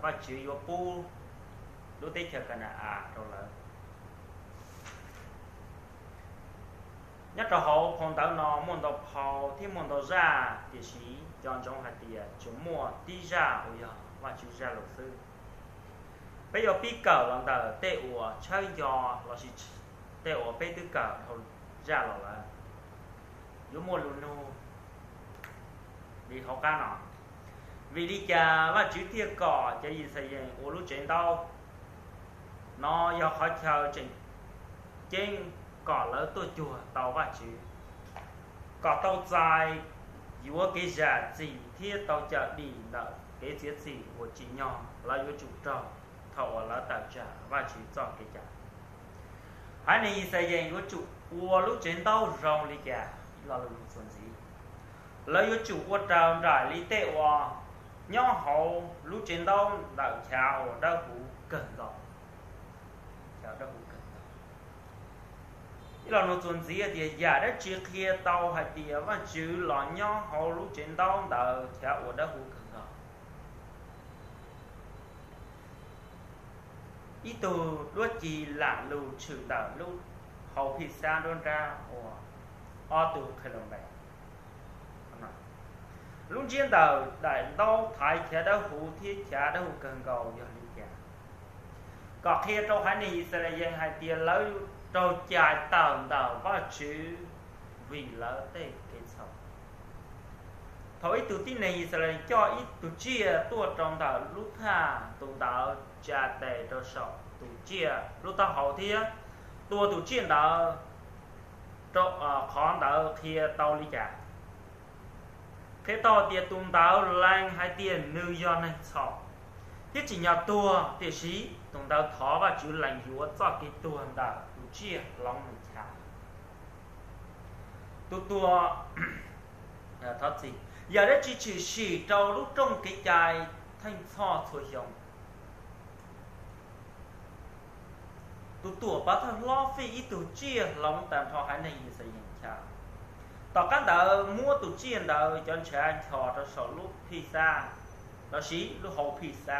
Vajtswv yuav pub lub teb chaws Ka na-as rau lawv. Nyob rau hauv phau ntawv no muaj ntau phau thiab muaj ntau zaj, tiam sis nco ntsoov hais tias tsuas muaj tib zaj uas yog Vajtswv zaj lus xwb. Peb yuav pib kawm los ntawm tej uas tshawb nco lossis tej uas peb twb kawm dhau zaj los lawm. Yuav muaj lus nug li hauv qab no: Vim li cas Vajtswv thiaj kom cov Yixalayees ua lub tsev ntaub? No yog qhov chaw tseem ceeb kom lawv tuaj cuag tau Vajtswv, kom tau txais yuav kev zam txim thiab tau cawm dim ntawm kev txiav txim uas tsim nyog lawv yuav tsum raug thaum uas lawv tawm tsam Vajtswv txoj kev cai. Haiv neeg Yixalayees yuav tsum ua lub tsev ntaub zoo li cas? Ib lo lus nug txuas ntxiv: Lawv yuav tsum ua raws nraim li tej uas nyob hauv lub tsev ntaub ntawm Chav uas Dawb Huv kawg nkaus. Chav Dawb Huv kawg nkaus. Ib lo nug txuas ntxiv tias yam dab tsi qhia tau hais tias Vajtswv los nyob hauv lub tsev ntaub ntawm Chav uas Dawb Huv kawg nkaus? Ib tug duab ci lam lus tshwm ntawm lub hau Phij Xab nruab nrab uas ob tug qhe los npe. Lub ntsiab ntawm daim ntaub thaiv Chav Dawb Huv thiab Chav Dawb Huv kawg nkaus yog li cas? Kom qhia rau haiv neeg Yixalayees hais tias lawv raug cais tawm ntawm Vajtswv vim lawv tej kev txhaum. Thaum ib tug tib neeg Yixalayees coj ib tug tsiaj tuaj rau ntawm lub thaj, tus ntawd tsa tes rau saum tus tsiaj lub taub hau thiab tua tus tsiaj ntawd, qhov ntawd qhia tau li cas? Qhia tau tias tus ntawd lees hais tias nws yog neeg txhaum thiab tsim nyog tuag, tiam sis tus ntawd thov Vajtswv lees yuav txoj kev tuag ntawm tus tsiaj hloov nws chav. Tus tuag, thov txim, yam dab tsi tshwm sim rau lub rooj kev cai theej txhoj txhua xyoo? Tus tuam pov thawj hlob fij ib tug tsiaj hloov tag nrho haiv neeg Yixalayees chav. Tom qab ntawd muab tus tsiaj ntawd cov ntshav nchos rau saum lub Phij Xab, lossis lub hau Phij Xab.